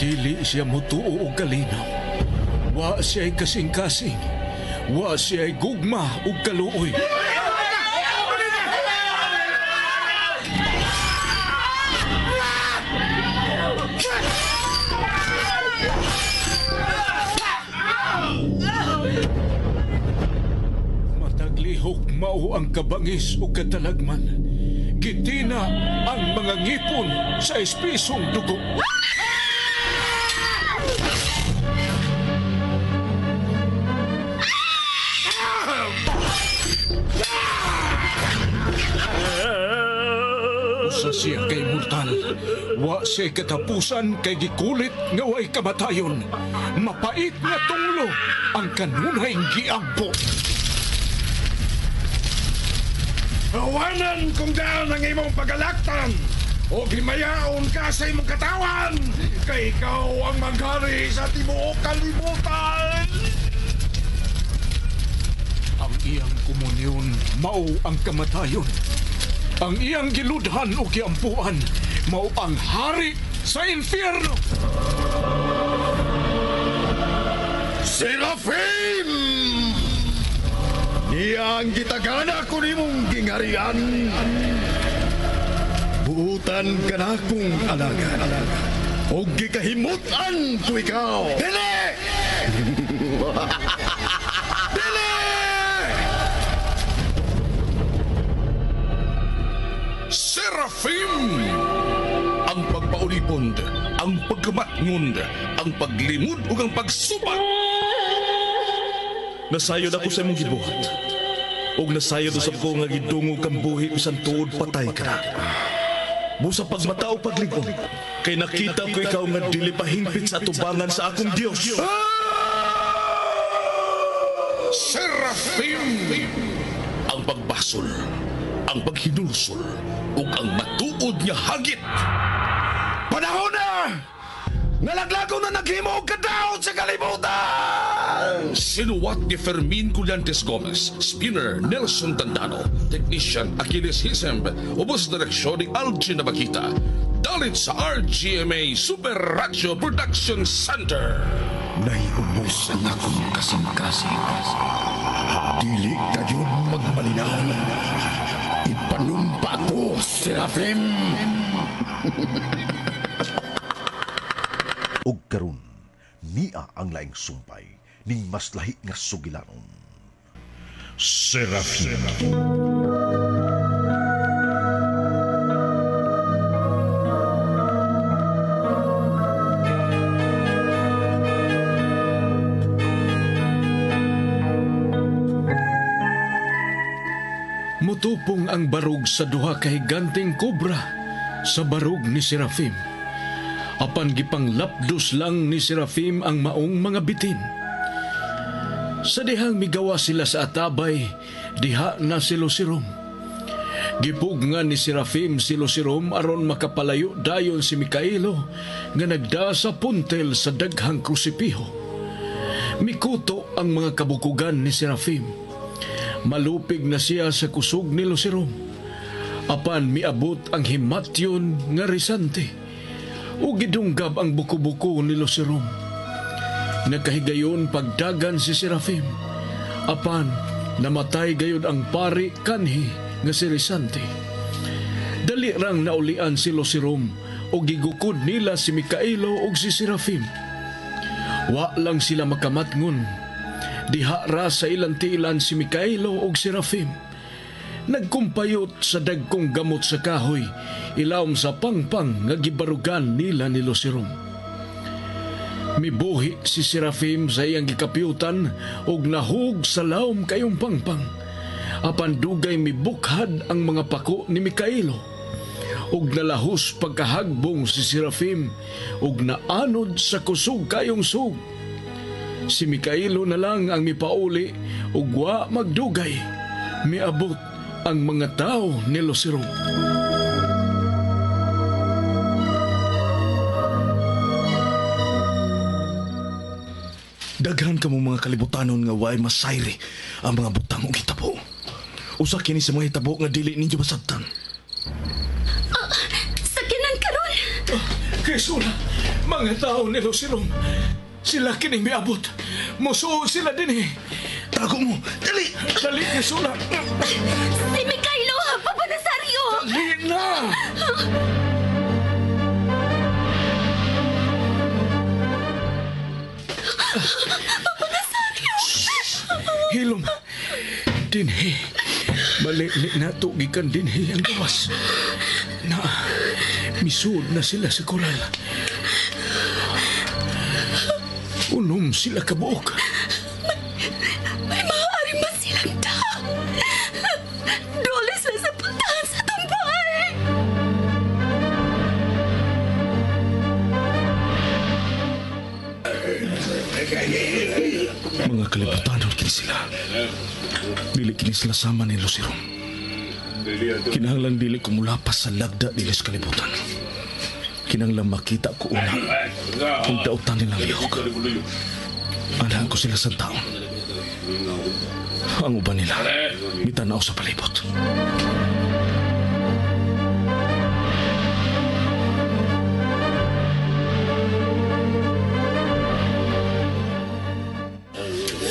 Dili siya mutuo og kalinaw. Wa siya'y kasing-kasing. Wa siya'y gugma ug kaluoy. Mataglihok mao ang kabangis ug katalagman. Gitina ang mga ngipon sa espisong dugo. Usa siya kay mortal. Wa siya katapusan kay gikulit nga way kamatayon. Mapait nga tunglo ang kanunay giampo. Awanan kung daan ang imong pagalaktan o himayaon ka sa imong katawan kay ikaw ang maghari sa tibuok kalibutan. Ang iyang komunyon mao ang kamatayon. Ang iyang giludhan o giampuan mao ang hari sa impyerno. Serafim! Niya ang gitagana ko nimong gingarian. Buutan ka na kong alagad. O gikahimutan ko ikaw. Dili! Dili! Serafim! Ang pagpaulipon, ang pagkamatngon, ang paglimod ug ang pagsubat. Nasayod ako sa imong gibuhat. Ug nasayod usab ko nga gidungog kang buhi bisan tuod patay ka na. Busa pagmata o paglig-on, kay nakita ko ikaw nga dili pa hingpit sa atubangan sa akong Dios. Serafim! Ang pagbasol, ang paghinulsol, ug ang matuod nga hagit. Panahon na! Nalaglago na naghimo og kadaot sa kalibutan! Sinuwat ni Fermin Collantes Gomez, Spinner Nelson Tandano, Technician Achilles Hisemb, ubos direksyon ni Algin Nabakita. Dalit sa RGMA Super Radio Production Center. Naiubos ang akong kasing-kasing. Dili kayo magmalinaw. Ipanumpa ko, Serafim! Og karon niya ang laing sumpay ning mas lahi nga sugilanon. Serafim. Mutupong ang barug sa duha ka higanting kobra sa barug ni Serafim. Apan gipanglapdos lang ni Serafim ang maong mga bitin. Sa dihang migawa sila sa atabay, diha na si Lucirom. Gipugngan ni Serafim si Lucirom aron makapalayo dayon si Mikaelo nga nagda sa puntel sa daghang krusipiho. Mikuto ang mga kabukugan ni Serafim. Malupig na siya sa kusog ni Lucirom. Apan miabot ang himatyon nga risante. O gidunggab ang buko-buko ni Lucirom. Nagkahigayon pagdagan si Serafim. Apan namatay gayud ang pari kanhi nga si Risante. Dali rang naulian si Lucirom o gigukod nila si Mikaelo og si Serafim. Wa lang sila makamatngon. Diha ra sa ilang tiilan si Mikaelo og Serafim. Nagkumpayot sa dagkong gamot sa kahoy, ilawom sa pangpang nga gibarugan nila ni Lucirom. Mibuhi si Serafim sa iyang gikapyutan og nahug sa lawom kayong pangpang. Apan dugay mibukhad ang mga pako ni Mikaelo. Og nalahos pagkahagbong si Serafim og naanod sa kusog kayong sug. Si Mikaelo na lang ang mipauli ug wa magdugay. Miabot ang mga tao ni Lucirom. Daghan ka mo mga kalibutanon nga way masayri ang mga butang og hitabo. Usa kini sa mga hitabo nga dili ninyo masabtan. Sakinan karon. Crisula, Mga tao ni Lucirum, sila kining miabot. Musuo sila din eh. Tago mo! Dali! Dali, Crisula! Si Mikhailo! Papa Nazario! Dali na! Papa Nazario! Hilom! Dinhi! Balik ni nato gikan dinhi ang gawas. Na, misuod na sila sa koral. Unom sila kabuok. May maaari man silang tao. Doles na sa puntahan sa tumbay. Mga kalibutanon kini sila. Dili kini sila sama ni Lucirum. Kinahanglan dili ko mulapas sa lagda dili sa kalibutan. Kinahanglan makita ko una kung dautan nilang lihok. Anahan ko sila sa taon. Ang uban nila, mitanaw sa palibot.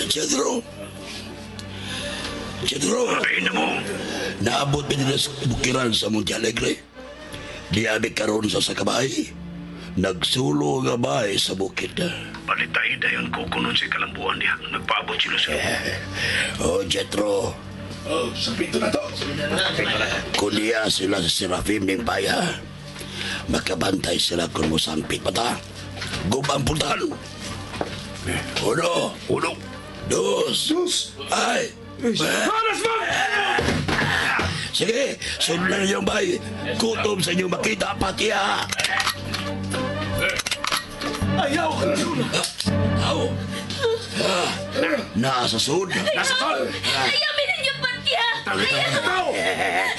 Jedro! Jedro! Ay na mo! Naabot mi nila sa bukiran sa Monte Alegre. Diabi karon sa sakabay. Nagsulo nga bay sa bukid. Palitay dayon ko kunon sa kalambuan niya. Nagpaabot sila sa... Oh, Jetro. Oh, sa pinto na to. Kunya sila sa Serafim ng baya. Makabantay sila kung musampit pa ta. Gubang puntahan. Uno. Uno. Dos. Dos. Ay. Haras mo! Sige, sundan niyo bay. Gutom sa inyo makita pati ha. Ayaw, Crisula! Aw. Nasa sud. Nasa sud! Ayaw ninyo patya! Ayaw!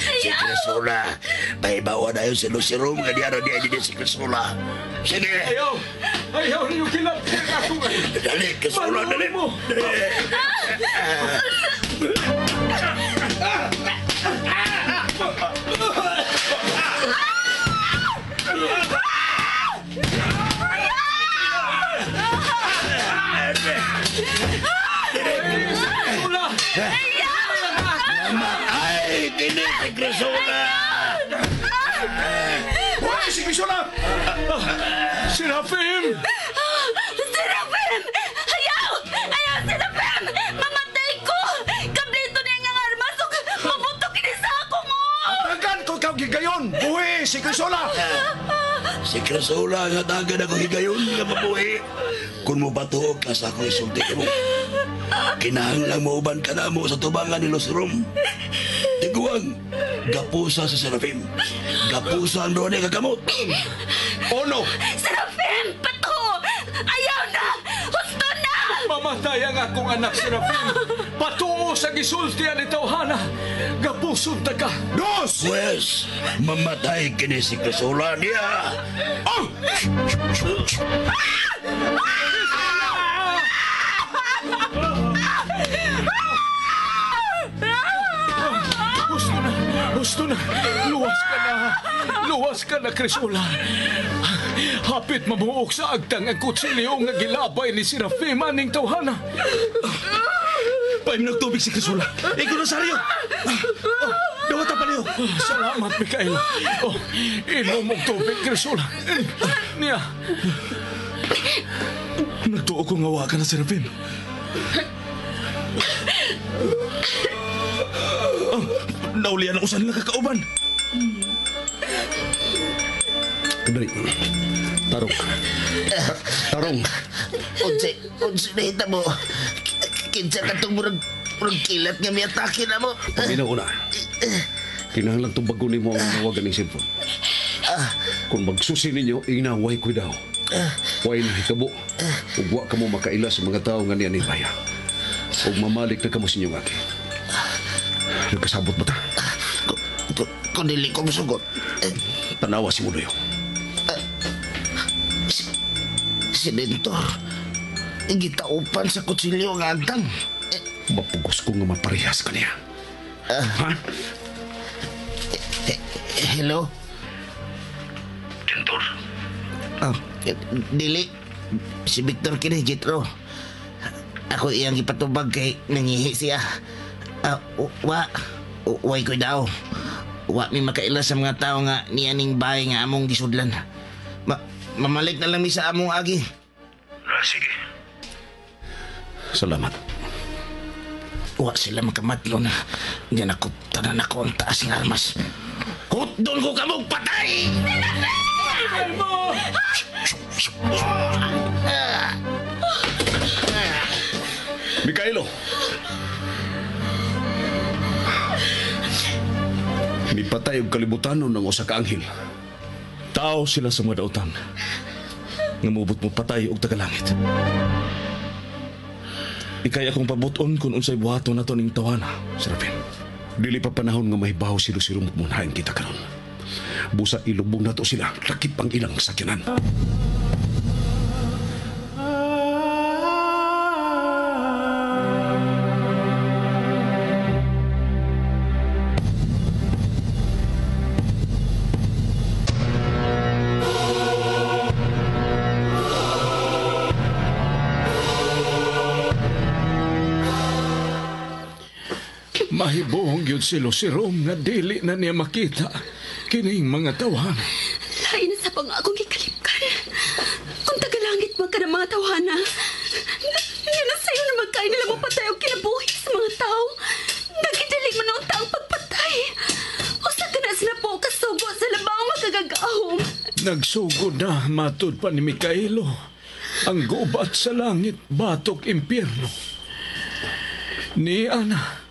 Si Crisula. Pahibawa na yun si Lucirum nga diyan na diyan si Crisula. Sige. Ayaw! Ayaw ninyo kilapin ako ngayon! Dali, Crisula, dali. mo! Dali. Crisula! Ay, kini si Crisula. Hoy, si Crisula! Serafim! Serafim! Ayaw! Ayaw, Serafim! Mamatay ko! Kablito niya nga armas ug mabuto kini sa ako mo! Tagan ko ikaw gigayon! Buhi si Crisula! Si Crisula nga tagan ako higayon nga mabuhi. Kung mo batuog ka sa akong isulti mo. Kinahanglang mauban ka na mo sa tubangan ni Lucirum. Tiguang, gapusa sa Serafim. Gapusa ang doon kagamot. Ono! Serafim! Pato! Ayaw na! Husto na! Mamatay ang akong anak, Serafim! Patuo sa gisultian ni Tawhana! Gapusod ta ka! Dos! Pues, mamatay kini si Crisula niya. Oh! Husto na! Husto na! Luwas ka na! Luwas ka na, Crisula! Hapit mabuok sa agtang ang kutsilyo nga gilabay ni Serafim aning tawhana! Paimnog tubig si Crisula. Ikaw, Nazario! Oh, dawat pa niyo. Salamat, Mikael. Oh, inom og tubig, Crisula. Niya, Nagtuo ko nga wa ka na, Serafim. Oh, naulian ako sa nila kakauban. Dali. Tarong. Tarong. Unsa, unsa na mo? Kinsa ka itong murag, murag kilat nga miatake na mo? Paminaw na. Kinahanglan tumbagon nimo ang nawagan ng cellphone. Kung magsusi ninyo, inaway ko daw. Way na hikabo. Ug wa kamo makaila sa mga tao nga niya ni Baya. Ug mamalik na kamo sa inyong aki. Nagkasabot ba ta? Kung dili ko musugot, Tanawa si Mudoyo. Si Dentor, gitaupan sa kutsilyo ang agtang. Mapugos ko nga maparehas ka niya. Ha? Hello? Dentor, Oh, dili. Si Victor kini, Jethro. Ako iyang ipatubag kay nangihi siya. Way ko'y daw. Wa mi makaila sa mga tao nga nianing bahay nga among gisudlan. Mamalik na lang mi sa among agi. Sige. Salamat. Wa sila makamatlo na. Diyan ako, tanan ako ang taas ng armas. Hutdon ko kamong patay! Mikaelo! Mipatay og kalibutanon ng usa ka anghel. Tao sila sa mga dautan. Nga mubot mo patay og tagalangit. Ikay akong pabuton kung unsay buhaton nato ning tawana, Serafin. Dili pa panahon nga mahibaw si Lucero munhain kita karon. Busa ilubong nato sila, lakip ang ilang sakyanan. Mahibuhong yun si Lucero nga dili na niya makita kining mga tawahan. Lain na sa pangakong ikalimkan. Kung tagalangit man ka ng mga tawhana, nga na sa'yo na magkain nila mapatay ang kinabuhi sa mga tao. Nagidilig man ang taong pagpatay. Usa ka na sila po kasugo sa labang magagagahom. Nagsugod na matud pa ni Mikaelo ang gubat sa langit batok impyerno. Ni Ana,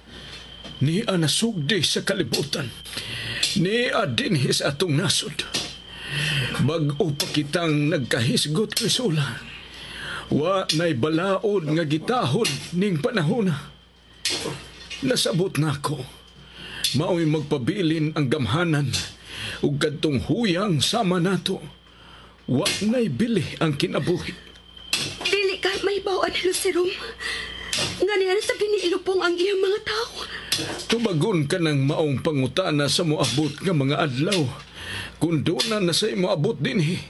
ni Ana sugdi sa kalibutan. Ni dinhi sa atong nasod. Bag-o pa kitang nagkahisgot, Crisula. Wa na'y balaod nga gitahod ning panahona. Nasabot na ako. Mao'y magpabilin ang gamhanan ug kadtong huyang sama nato. Wa na'y bili ang kinabuhi. Dili ka mahibaw-an ni Lucero. Nga niya sa biniilupong ang iyang mga tao. Tubagon ka ng maong pangutana sa moabot nga mga adlaw. Kung doon na sa moabot dinhi.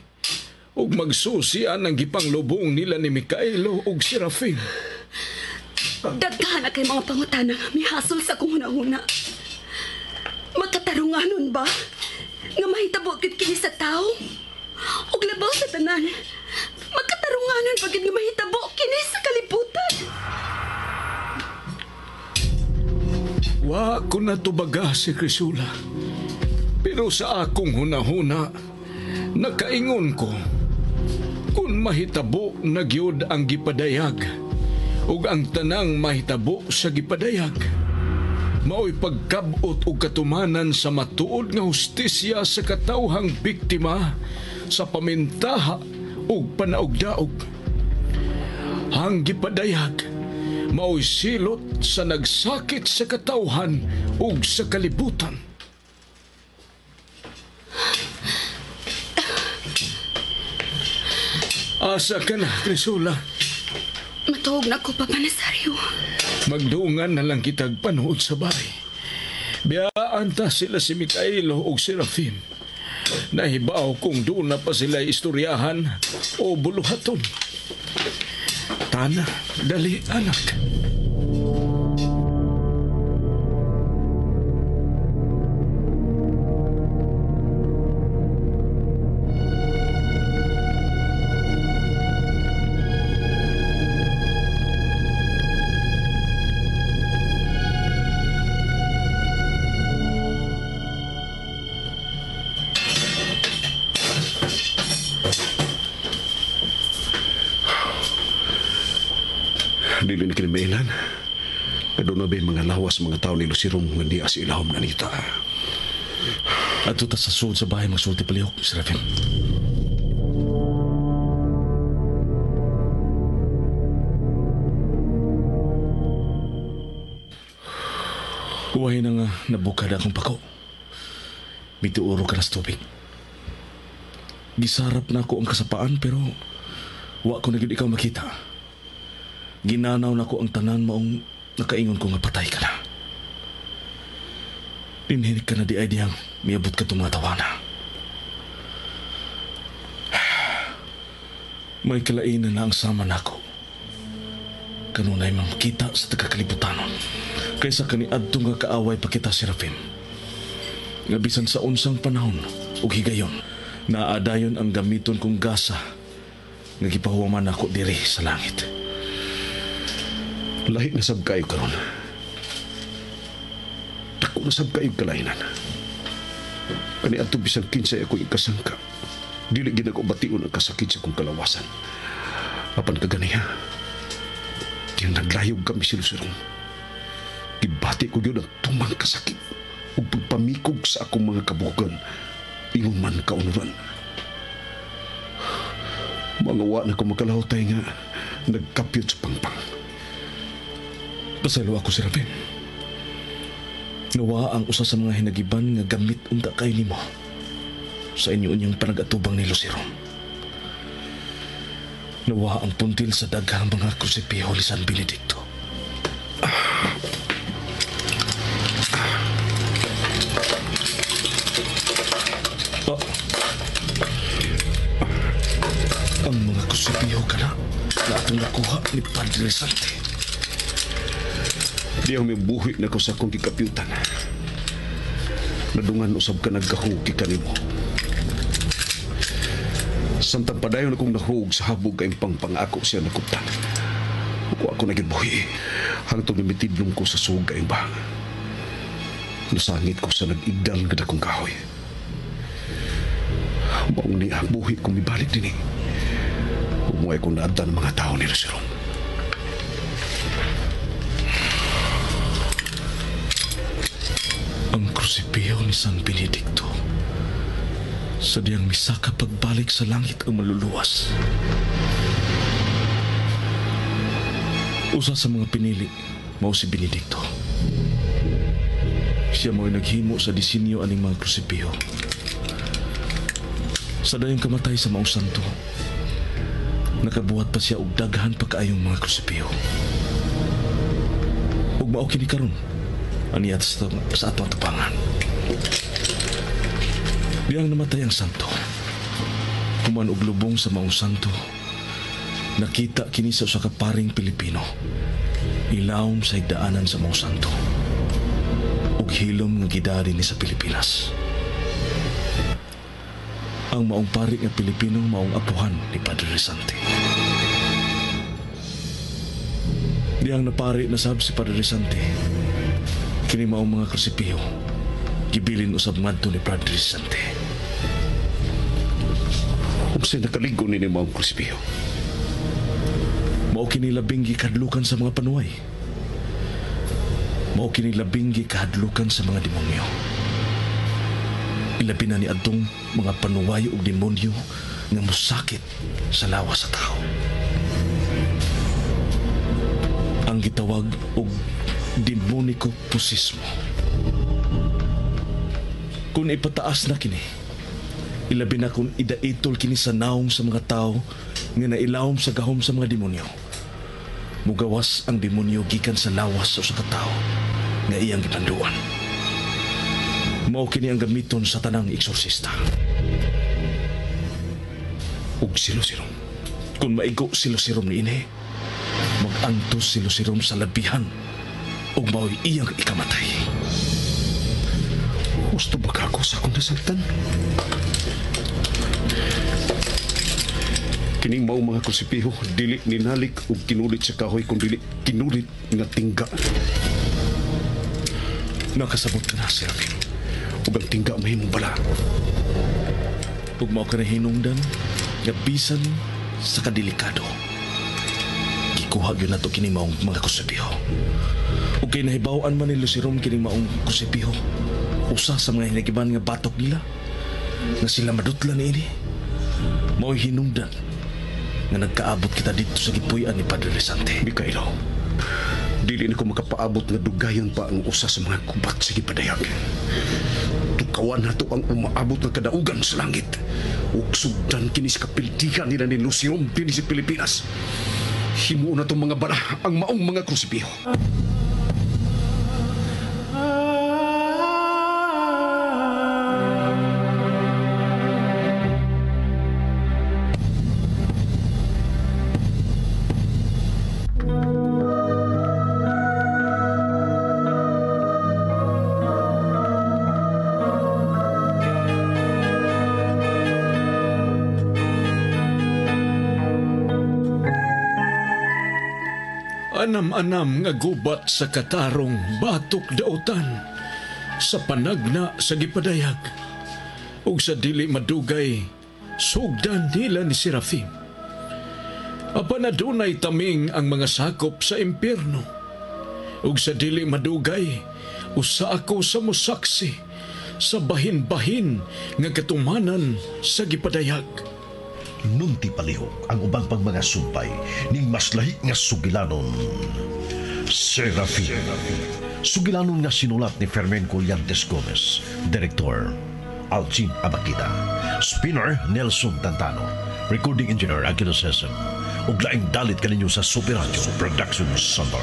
Ug magsusian ang gipanglubong nila ni Mikaelo ug Serafin. Daghan na kay mga pangutana nga mihasol sa akong hunahuna. Makatarunganon ba nga mahitabo gid kini sa tao? Ug labaw sa tanan, makatarunganon ba gid nga mahitabo kini sa kalibutan? Wa ko na tubaga si Crisula. Pero sa akong hunahuna, nakaingon ko, kung mahitabo na gyud ang gipadayag, ug ang tanang mahitabo sa gipadayag, mao'y pagkabot og katumanan sa matuod nga hustisya sa katawhang biktima sa pamintaha ug panaugdaog. Ang gipadayag, mao'y silot sa nagsakit sa katawhan ug sa kalibutan. Asa ka na, Crisula? Matuog na ko, Papa Nazario. Magdungan na lang kitag panood sa bahay. Biyaan ta sila si Mikaelo ug Serafim. Nahibaw kung doon na pa sila istoryahan o buluhaton. Tana, dali anak. Dili na kinimailan. Doon na ba'y mga lawas mga tao ni Lucirong nga niya si ilahom na nita. Ato ta sa sud sa bahay magsulti palihok, Serafin. Uwahin na nga nabukad akong pako. Mituuro ka na sa tubig. Gisarap na ako ang kasapaan pero wa ko na gyud ikaw makita. Ginanaw na ko ang tanan maong nakaingon ko nga patay ka na. Dinhinig ka na di ay diyang miabot ka itong mga tawana. May kalainan na ang sama nako. Kanunay makita sa tagakalibutanon. Kaysa kaniadto nga kaaway pa kita, Serafim. Nga bisan sa unsang panahon ug higayon, naadayon ang gamiton kong gasa nga gipahuwaman nako diri sa langit. Lahi na sab kayo karon. Dako na sab kayo kalainan. Kaniadto bisan kinsay ako ikasangka. Dili gid ako bation ang kasakit sa akong kalawasan. Apan kaganiha, diyang naglayog kami si Lucerong. Gibati ko yun ang tumang kasakit ug pagpamikog sa akong mga kabugan. Ingon man kaunuran. Mga wa na ko makalahutay nga nagkapyot sa pangpang. Pasaylo ako, Serafin. Nawa ang usa sa mga hinagiban nga gamit unta kay nimo sa inyo unyang panagatubang ni Lucero. Nawa ang puntil sa daghang mga krusipiho ni San Benedicto. Ang mga krusipiho kana na atong nakuha ni Padre Sante. Di ako may buhi na ko sa akong gikapyutan. Nadungan usab ka nagkahugi kanimo. Samtang padayon akong nahug sa habog kay pangpangako siya nakuptan. Ako ako naging buhi. Hangtong nimitidlong ko sa sugay ba. Nasangit ko sa nag-igdal nga dakong kahoy. Maong niya buhi kong mibalik din eh. Umuay kong naabdan ng mga tao ni Roserong. Ang krusipiho ni San Benedicto. Sa diyang misaka pagbalik sa langit ang maluluwas. Usa sa mga pinili, mao si Benedicto. Siya mo'y naghimo sa disenyo aning mga krusipiho. Sa dayong kamatay sa maong santo, nakabuhat pa siya og daghan pa kaayong mga krusipiho. Ug mao kini karon aniya sa atong atubangan. Diyang namatay ang santo. Human og lubong sa maong santo, nakita kini sa usa ka paring Pilipino. Ilawom sa higdaanan sa maong santo. Ug hilom nga gidari ni sa Pilipinas. Ang maong pari nga Pilipino maong apuhan ni Padre Resante. Diyang napari na sab si Padre Resante. Kini maong mga krusipiho, gibilin usab ngadto ni Padre Resante. Unsay nakaligo ni maong krusipiho? Mao kini labing gikadlukan sa mga panuway. Mao kini labing gikadlukan sa mga demonyo. Ilabi na ni adtong mga panuway ug demonyo nga mosakit sa lawas sa tao. Ang gitawag og demoniko posismo. Kung ipataas na kini, ilabi na kung idaitol kini sa naong sa mga tao nga nailawom sa gahom sa mga demonyo. Mugawas ang demonyo gikan sa lawas sa usa ka tawo nga iyang gipanduan. Mao kini ang gamiton sa tanang eksorsista. Ug silo-sirom. Kung maigo silo-sirom niini, mag-antos silo-sirom sa labihan ug mao'y iyang ikamatay. Gusto ba ka ako sa akong nasagtan? Kining mao mga krusipiho, dili ninalik ug kinulit sa kahoy kun dili kinulit nga tingga. Nakasabot ka na, Serafin. Ug ang tingga mahimong bala. Ug mao ka na hinungdan nga bisan sa kadelikado. Gikuha gyud nato kini maong mga krusipiho. Ug kay nahibaw-an man ni Lucerom kini maong krusipiho, usa sa mga hinagiban nga batok nila nga sila madutlan niini. Mao'y hinungdan nga nagkaabot kita dito sa gipuy-an ni Padre Resante. Mikaelo, dili na ko makapaabot nga dugayon pa ang usa sa mga gubat sa gipadayag. Tukawan nato ang umaabot nga kadaugan sa langit. Ug sugdan kini sa kapildihan nila ni Luciom dinhi sa Pilipinas. Himuon na itong mga bala ang maong mga krusipiho. Kaanam-anam nga gubat sa katarong batok dautan sa panagna sa gipadayag. Ug sa dili madugay, sugdan nila ni Serafim. Apan adunay taming ang mga sakop sa impyerno. Ug sa dili madugay, usa ako sa musaksi sa bahin-bahin nga katumanan sa gipadayag. Nunti palihog ang ubang pang mga sumpay ning mas lahi nga sugilanon. Serafin. Sugilanon nga sinulat ni Fermin Collantes Gomez, Director Alcin Abakita, Spinner Nelson Tantano, Recording Engineer Aguila Sesam, ug laing dalit kaninyo sa Super Radio Production Center.